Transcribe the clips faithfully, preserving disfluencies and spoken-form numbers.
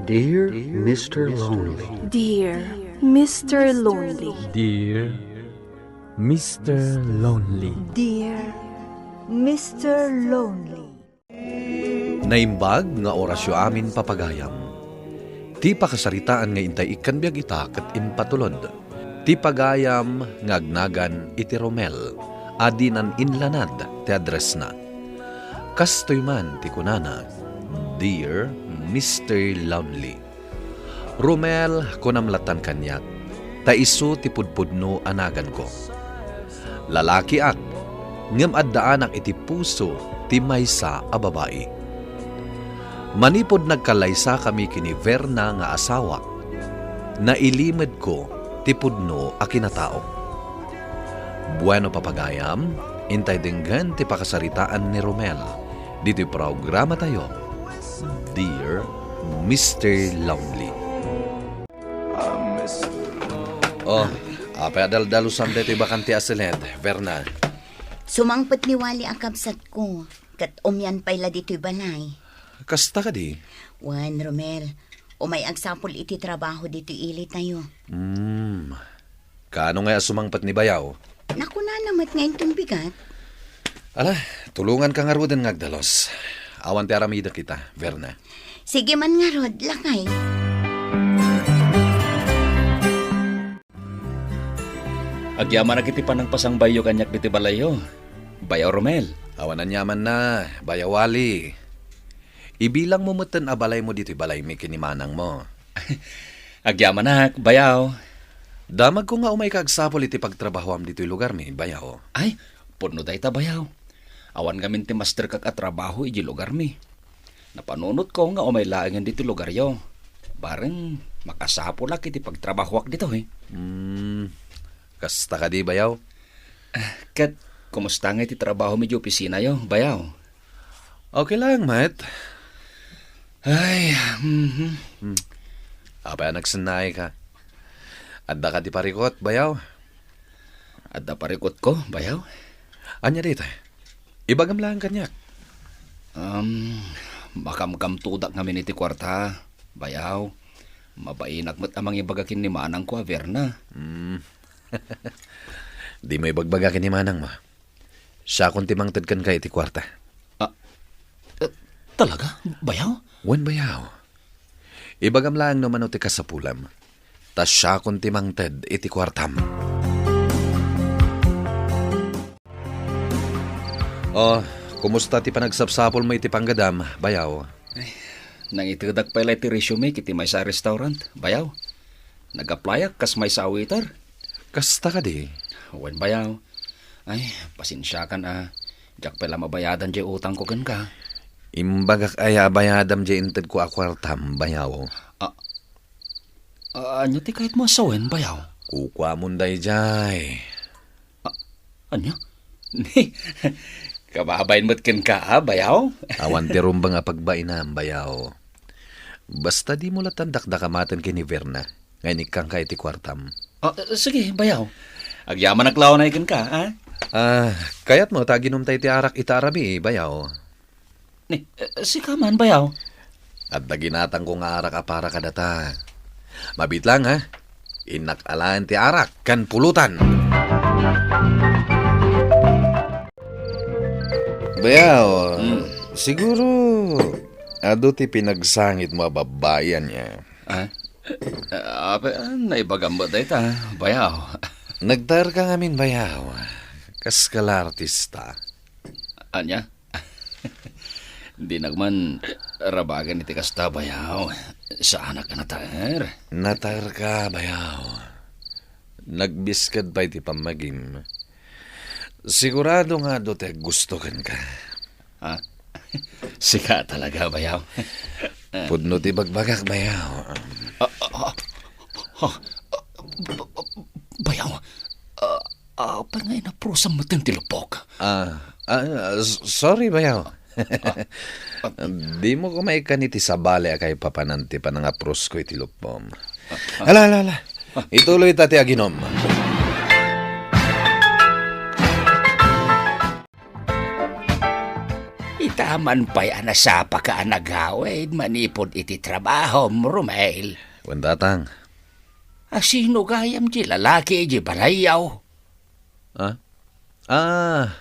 Dear Mister Lonely. Dear Mister Lonely. Dear Mister Lonely. Dear Mister Lonely. Naimbag nga orasyo amin, papagayam. Ti pakasaritaan nga intay ikkan biag ita ket impatulod. Ti pagayam nga agnagan iti Romel a dinan inlanad ti addressna. Kastoy man ti kunana, "Dear Mister Lonely." Romel, kunam lattan kaniak, ta isu ti pudpudno a naganko. Lalakiak, ngem addaanak iti puso ti maysa a babai. Manipud nagkallaysakami ken ni Verna nga asawak, nailimedko ti pudno a kinataok. Bueno, papagayam, intay denggen ti pakasaritaan ni Romel ditoy programatayo, Dear Mister Lonely. Oh, apay a daldalusan daytoy bakante a siled, Verna? Sumangpet ni Wally a kabsatko, ket umian pay la ditoy balay. Kasta kadi? Wen, Romel, umay agsapul iti trabaho ditoy ilitayo. Hmm. Kaano ngay a sumangpet ni bayaw? Nakunana met nga inton bigat. Ala, tulonganka ngaruden nga agdalos. Awan ti aramidek ita, Verna. Sige man ngarud, lakay. Agyamanak iti panangpasangbayyo kaniak ditoy balayyo, Bayaw Romel. Awan aniamanna, Bayaw Wally. Ibilangmo metten a balaymo ditoy balaymi ken ni manangmo. Agyamanak, bayaw. Damagko nga umayka agsapul iti pagtrabahoam ditoy lugarmi, bayaw. Ay, pudno dayta, bayaw. Awan ngamin ti masterkak a trabaho idiay lugarmi. Napanunotko nga umay laengen ditoy lugaryo. Bareng makasapulak iti pagtrabahoak ditoy. Hmm, kasta kadi, bayaw? Ah, ket, kumusta ngay ti trabahomi idiay opisinayo, bayaw? Okay lang, met. Ay, mhm. Hmm. Apay a nagsennaayka? Adda kadi parikut, bayaw? Adda parikutko, bayaw? Ania dayta? Ibagam laeng kaniak. Um, makamkamtodak ngamin iti kuarta, bayaw. Mabainak met a mangibaga ken ni manangko a Verna. Hmm. Dimo ibagbaga ken ni manangmo. Siakon ti mangted kenka iti kuarta. Ah, eh, talaga, bayaw? Wen, bayaw. Ibagam laeng no mano ti kasapulam. Ta siakon ti mangted iti kuartam. Oh, kumusta ti panagsapsapulmo iti panggadam, bayaw? Ay, nangitedak pay la iti resume iti maysa a restaurant, bayaw. Nag-applyak kas maysa a waiter. Kasta kadi? Wen, bayaw. Ay, pasensiakan a diak pay la mabayadan diay utangko kenka. Imbagak aya a bayadam diay intedko a kuartam, bayaw? Ah, ah, ania ti kayatmo a sawen, bayaw? Kukuamon daydiay. Ah, ania? Ni, kababain met kenka, a, bayaw? Awan ti rumbeng a pagbainam, bayaw. Basta dimo lattan dakdakamaten ken ni Verna nga inikkanka iti kuartam. Ah, sige, bayaw. Agyamanak la unay kenka, a? Ah, kayatmo ta aginumta iti arak ita a rabii, bayaw? Ni, eh, sika man, bayaw? Adda ginatangko nga arak a para kadata. Mabiit lang, ha? Innak alaen ti arak ken pulutan. Bayaw, hmm, siguro adu ti pinagsangitmo a babbai ania. Ah? Ah, apa, ah, naibagam met dayta, bayaw. Nagtaerka ngamin, bayaw. Kas kala artista. Ania? Dinak man rabagen iti kasta, bayaw. Saanak a nataer. Nataerka, bayaw. Nagbisked pay ti pammagim. Sigurado nga adu ti aggusto kenka. Ah, sika talaga, bayaw. Pudno ti bagbagak, bayaw. Ah, ah, ah, ah, ah, ba-, ba-, bayaw. Ah, ah, apay nga inaprosam metten ti lupok? Ah, ah, s-, sorry, bayaw. Dimo koma ikkan iti sabali a kaipapanan ti panangaprosko iti lupom. Ala, ala, ala. Ituloy ta ti aginom. It Ita man pay a nasapaka a nagawid manipud iti trabahom, Romel. Wen, Tatang. A sino gayam ti lalaki iti balayyo? Ah? Ah,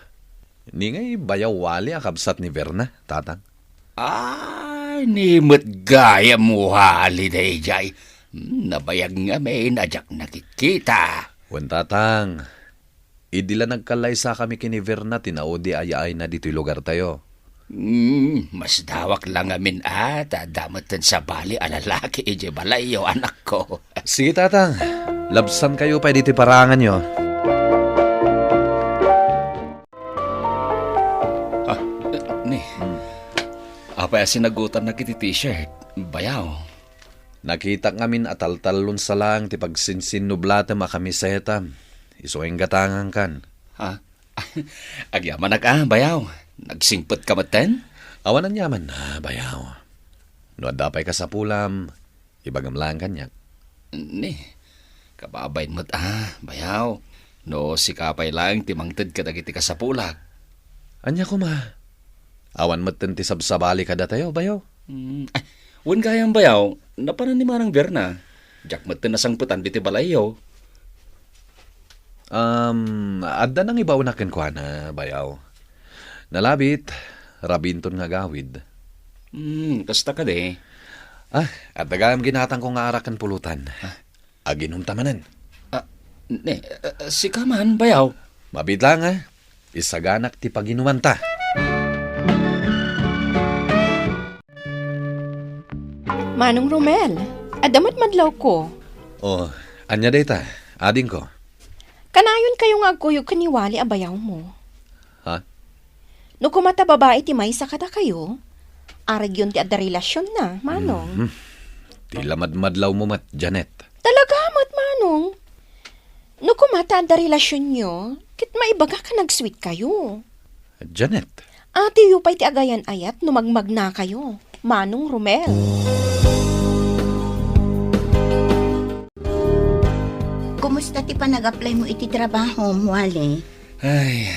ni ngay bayaw Wali a kabsat ni Verna, Tatang. Ay, ni met gayam Wali daydiay. Hmm, nabayag ngamin a diak nakitkita. Wen, Tatang. Idi la nagkallaysakami ken ni Verna ti naudi a yaayna ditoy lugartayo. Hmm, masdawak la ngamin a ta adda metten sabali a lalaki idiay balayyo, anakko. Sige, Tatang. Labsankayo pay ditoy paranganyo. Ah, ni. Hmm. Apay a sinagutannak iti t-shirt, bayaw? Nakitak ngamin a taltallon sa laeng ti pagsinsinnublatem a kamisetam. Isu nga inggatangankan. Ha? Agyamanak a, bayaw. Nagsingpetka metten? Awan aniaman a, bayaw. No adda pay kasapulam, ibagam laeng kaniak. Ni, kababain met a, bayaw. No sika pay laeng ti mangted kadagiti kasapulak. Ania koma? Awan metten ti sabsabali kadatayo, bayaw. Hmm, ay, wen gayam, bayaw, napanan ni Manang Berna. Diak metten nasangpetan ditoy balayyo. Um, adda nangibaonnak kenkuana, bayaw. Nalabit, rabiinton nga agawid. Hmm, kasta kadi. Ah, adda gayam ginatangko nga arak ken pulutan. Ah. Aginumta manen. Ah, ne, ah, sika man, bayaw. Mabiit laeng a. Isaganak ti paginumanta. Manong Romel, adda met madlawko. Oh, ania dayta, adingko? Kanayonkayo nga agkuyog ken ni Wali a bayawmo. Ha? No koma ta babai ti maysa kadakayo, aregyon ti adda relasionna, Manong. Mhm. Ti la madmadlawmo met, Janet. Talaga met, Manong. No koma ta adda relasionyo, ket maibagak a nag-sweetkayo. Janet. Atiyo pay ti agayan-ayat no magmagnakayo, Manong Romel. Kumusta ti panag-apply mo iti trabaho, Wale? Ay,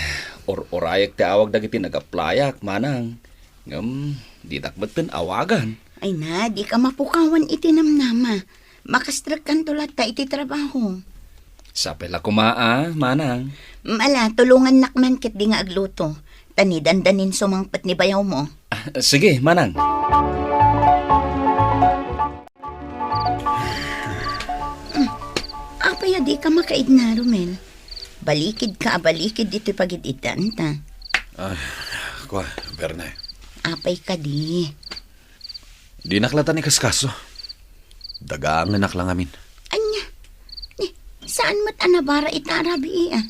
ur-urayek ti awag dagiti nag-applyak, Manang. Ngem, didak metten awagan. Ay na, dika mapukawan iti namnama. Makastrekkanto latta iti trabaho. Sapay la koma a, Manang. Mala, tulongannak man ketdi nga agluto. Ta ni dandanin sumangpet ni bayawmo. Ah, sige, Manang. Apay a dika makaidna, Romel? Balikidka a balikid ditoy pagid-iddanta. Ah, kua, Berna. Apay kadi? Dinak latta ni kaskaso. Dagaangenak la ngamin. Ania? Ni, saan met a nabara ita a rabii a?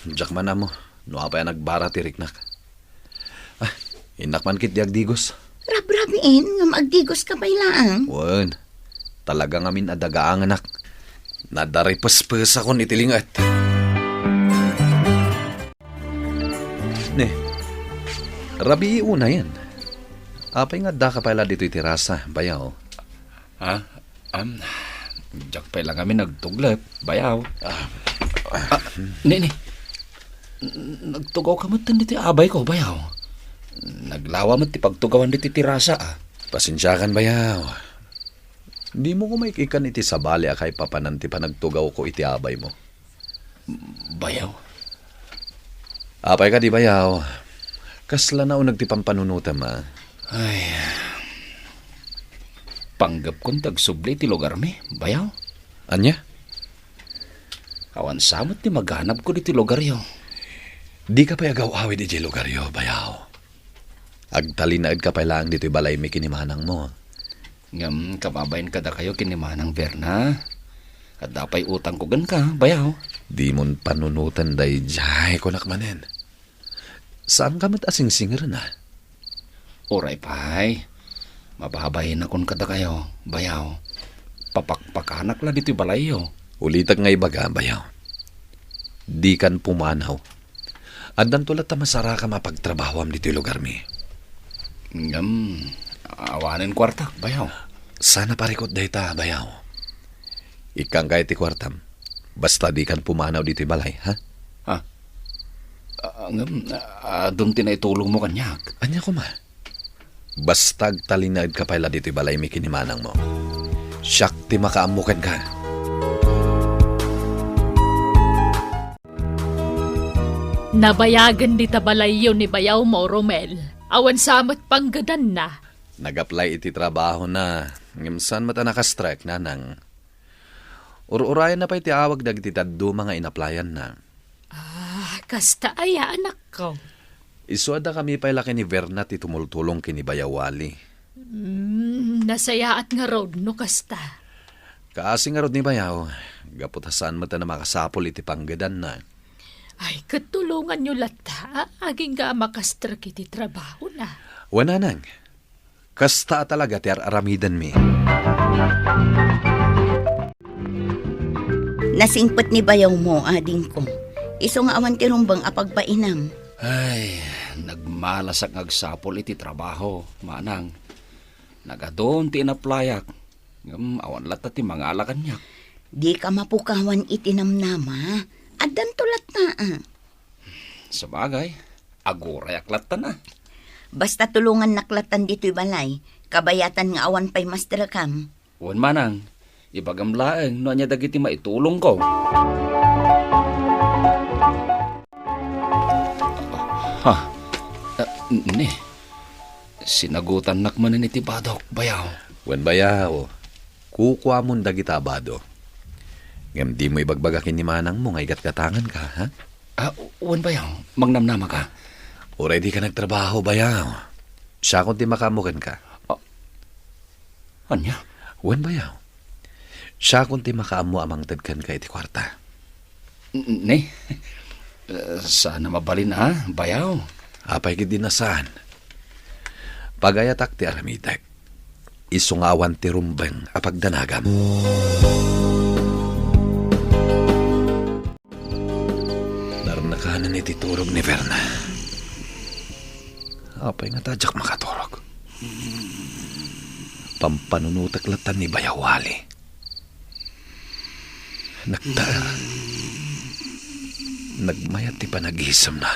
Diak man ammo no apay a nagbara ti riknak. Ah, innak man ketdi agdigos. Rabrabiin ngem agdigoska pay laeng? Wen, talaga ngamin a dagaangenak. Nadaripespesakon iti linget. Ne, rabii unayen. Apay nga addaka pay la ditoy terasa, bayaw? Ha? Am, diak pay la ngamin nagtuglep, bayaw. Ah. Ah, ni, ni. N-, nagtugawka met ditoy abayko, bayaw. Naglawa met ti pagtugawan ditoy terasa, a. Pasensiakan, bayaw. Dimo koma ik-ikkan iti sabali a kaipapanan ti panagtugawko iti abaymo. Bayaw. Apay kadi, bayaw? Kasla nauneg ti pampanunotem, a? Ay. Panggepkon ti agsubli iti lugarmi, bayaw. Ania? Awan sa met ti maganabko ditoy lugaryo. Dika pay agaw-awid idiay lugaryo, bayaw. Agtalinaedka pay laeng ditoy balaymi ken ni manangmo. Ngem kababain kadakayo ken ni Manang Berna. Adda pay utangko kenka, bayaw. Dimon panunoten daydiay, kunak manen. Saanka met a singsingirna? Uray pay. Mababainakon kadakayo, bayaw. Papakpakanak la ditoy balayyo. Ulitek nga ibaga, bayaw. Dikan pumanaw. Addanto latta masarakam a pagtrabahoam ditoy lugarmi. Ngem, awanen kuartak, bayaw. Saan a parikut dayta, bayaw. Ikkanka iti kuartam. Basta dikan pumanaw ditoy balay, ha? Ha? Ah, ngem, ah, adun ti naitulongmo kaniak. Ania koma? Basta agtalinaedka pay la ditoy balaymi ken ni manangmo. Siak ti makaammo kenka. Nabayagen dita balayyo ni bayawmo, Romel. Awan sa met panggedanna. Nag-apply iti trabahona, ngem saan met a nakastrek, nanang. Ur-urayenna pay ti awag dagiti dadduma nga inaplayanna. Ah, kasta aya, anakko? Isu a dakami pay la ken ni Verna ti tumultulong ken ni Bayaw Wali. Hmm, nasayaat ngarud no kasta. Kaasi ngarud ni Bayaw, gapu ta saan met a makasapul iti panggedanna. Ay, ket tulonganyo latta, agingga a makastrek iti trabahona. Wen, nanang. Kasta a talaga ti ar-aramidenmi. Nasingpet ni bayawmo, adingko. Isu nga awan ti rumbeng a pagbainam. Ay, nagmalasak nga agsapul iti trabaho, manang. Nagadun ti inaplayak, ngem awan latta ti mangala kaniak. Dika mapukawan iti namnama. Addanto latta, ah. Sabagay, agurayak lattan, ah. Basta tulongannak lattan ditoy balay, kabayatan nga awan pay mastrekam. Wen manang, ibagam laeng no ania dagiti maitulongko. Ha? Ah, ni, sinagutannak manen iti badok, bayaw. Wen bayaw, kukuamon dagita a bado. Ngem dimo ibagbaga ken ni manangmo nga igatgatanganka, ha? Ah, wen bayaw, mangnamnamaka. Uray dika nagtrabaho, bayaw. Siakon ti makaammo kenka. Ah, ania? Wen, bayaw. Siakon ti makaammo a mangted kenka iti kuarta. N-, ni? Eh, saan a mabalin, a, bayaw? Apay ketdi a saan? Pagayatak ti aramidek. Isu nga awan ti rumbeng a pagdanagam. Narnakanen iti turog ni Verna. Apay ngata diak makaturog? Pampanunotek latta ni Bayaw Wali. Nagtaer. Nagmayat ti panagisemna.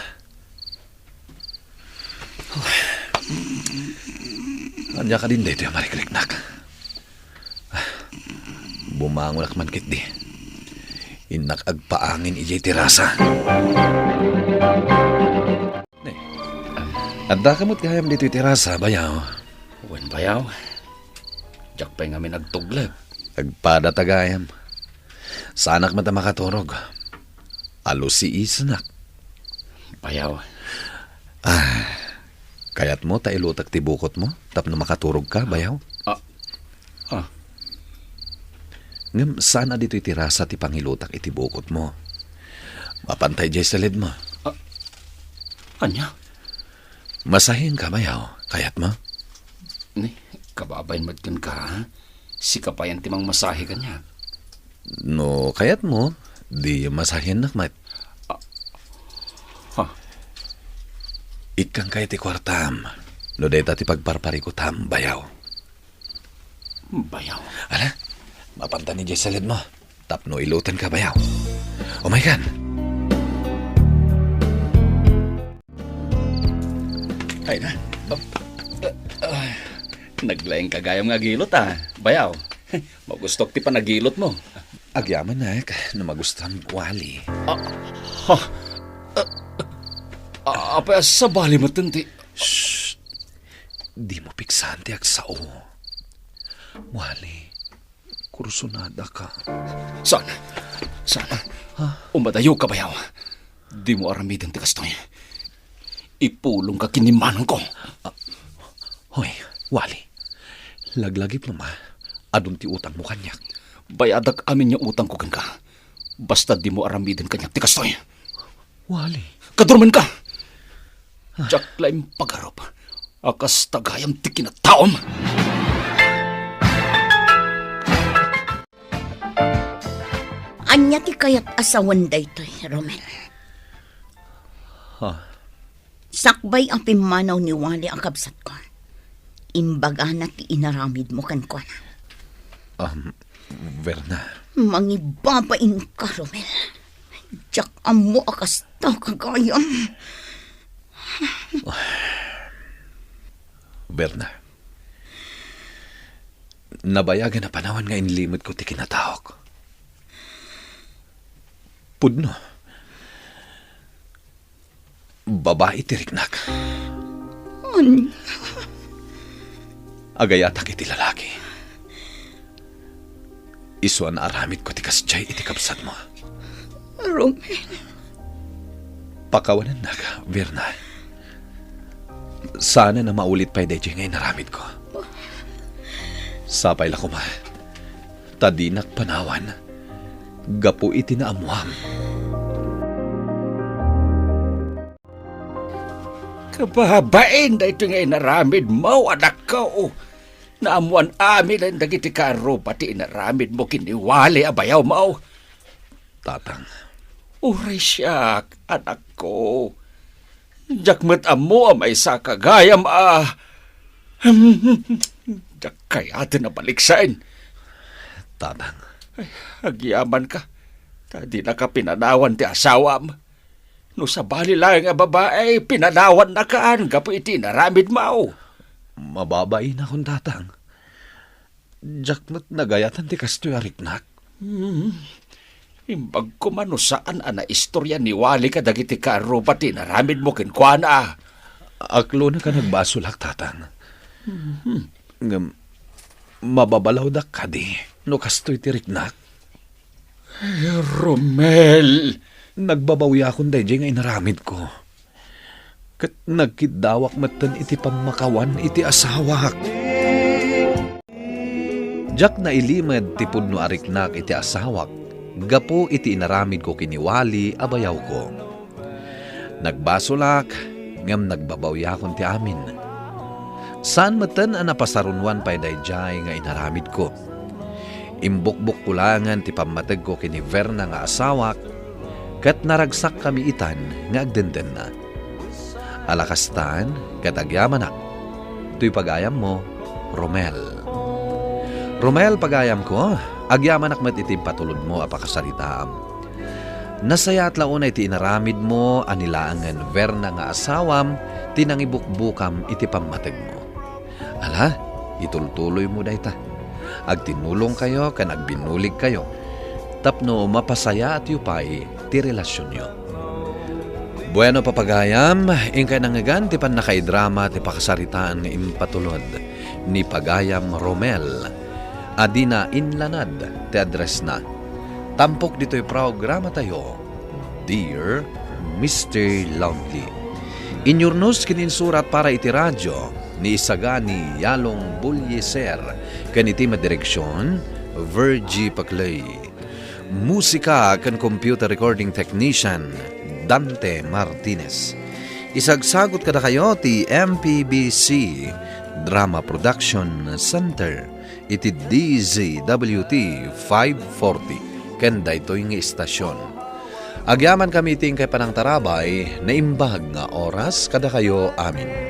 Ania kadin daytoy a marikriknak? Bumangonak man ketdi. Innak agpaangin idiay terasa. Ne, addaka met gayam ditoy terasa, bayaw? Wen, bayaw. Diak pay ngamin agtuglep. Agpadata gayam. Saanak met a makaturog. Alusiisenak. Bayaw. Ah, kayatmo ta ilutek ti bukotmo tapno makaturogka, bayaw? Ah, ah. Ngem saan a ditoy terasa ti pangilutak iti bukotmo. Mapanta idiay saledmo. Ah, ania? Masahenka, bayaw. Kayatmo? Ni, kababain met kenka, ha? Sika payen ti mangmasahe kaniak. No kayatmo, di masahennak met. Ah, ha? Ikkanka iti kuartam, no dayta ti pagparparikutam, bayaw. Bayaw. Ala, mapanta idiay saledmo. Tapno ilutenka, bayaw. Umaykan. Ay na. Ay, naglaingka gayam nga agilut, a, bayaw. Magustok ti panagilutmo. Agyamanak no magustuam, Wali. Ah, ha? Ah, ah, apay a sabali met ti... Shh! Dimo piksaan ti agsao. Wali, kursunadaka. Saan? Saan? Ha? Umadayoka, bayaw. Dimo aramiden ti kastoy. Ipulongka ken ni manangko. Ah, hoy, Wali. Laglagipnama. Adun ti utangmo kaniak. Bayadak amin nga utangko kenka. Basta dimo aramiden kaniak ti kastoy. Wali. Kadurmenka! Diak la impagarup a kasta gayam ti kinataom. Ania ti kayat a sawen daytoy, Romel? Ha? Sakbay a pimmanaw ni Wally a kabsatko, imbagana ti inaramidmo kenkuana. Um, Verna. Mangibabainka, Romel. Diak ammo a kasta ka gayam. Berna, nabayagen a panawen nga inlimetko ti kinataok. Pudno. Babai ti riknak. Ania? Agayatak iti lalaki. Isu a naaramidko ti kasdiay iti kabsatmo. Romel. Pakawanennak, Berna. Saanen a maulit pay daydiay nga inaramidko. Sapay la koma, ta dinak panawan gapu iti naammuam. Kababain daytoy nga inaramidmo, anakko. Naammuan amin dagiti kaarruba ti inaramidmo ken ni Wally a bayawmo. Tatang. Uray siak, anakko. Diak met ammo a maysa a gagayam a, diak kayaten a baliksaen. Tatang. Ay, agyamanka, ta dinaka pinanawan ti asawam. No sabali laeng a babai, pinanawannakan gapu iti inaramidmo. Mababainak, tatang. Diak met nagayatan ti kastoy a riknak. Hmm. Imbag koma no saan a naistorya ni Wally kadagiti kaarruba ti inaramidmo kenkuana. Aklona ka nagbasolak, tatang. Mhm. Ngem, mababalawdak kadi no kastoy ti riknak? Ay, Romel! Nagbabawiakon daydiay nga inaramidko. Ket nagkiddawak metten iti pammakawan iti asawak. Diak nailimed ti pudno a riknak iti asawak gapu iti inaramidko ken ni Wally a bayawko. Nagbasolak, ngem nagbabawiakon ti amin. Saan metten a napasarunoan pay daydiay nga inaramidko. Imbukbokko laengen ti pammategko ken ni Verna nga asawak, ket naragsakkami itan nga agdendenna. Ala kastan, ket agyamanak. Toy pagayammo, Romel. Romel, pagayamko, agyamanak met iti impatulodmo a pakasaritaam. Nasayaat la unay ti inaramidmo a ni laengen Verna nga asawam ti nangibukbukam iti pammategmo. Ala, itultuloymo dayta. Agtinnulongkayo ken agbinnuligkayo tapno mapasayaatyo pay ti relasionyo. Bueno, papagayam, inkay nangngegan ti pannakaidrama ti pakasaritaan nga impatulod ni pagayam Romel a dina inlanad ti addressna. Tampok ditoy programatayo, Dear Mister Lonely. Inyurnos ken insurat para iti radio ni Isagani Yalong Bulyeser ken iti madireksion, Virgie Paclay. Musika ken computer recording technician, Dante Martinez. Isagsagot kadakayo ti M P B C Drama Production Center iti D Z W T five forty ken daytoy nga istasyon. Agyamankami iti inkay panangtarabay, naimbag nga oras kadakayo amin.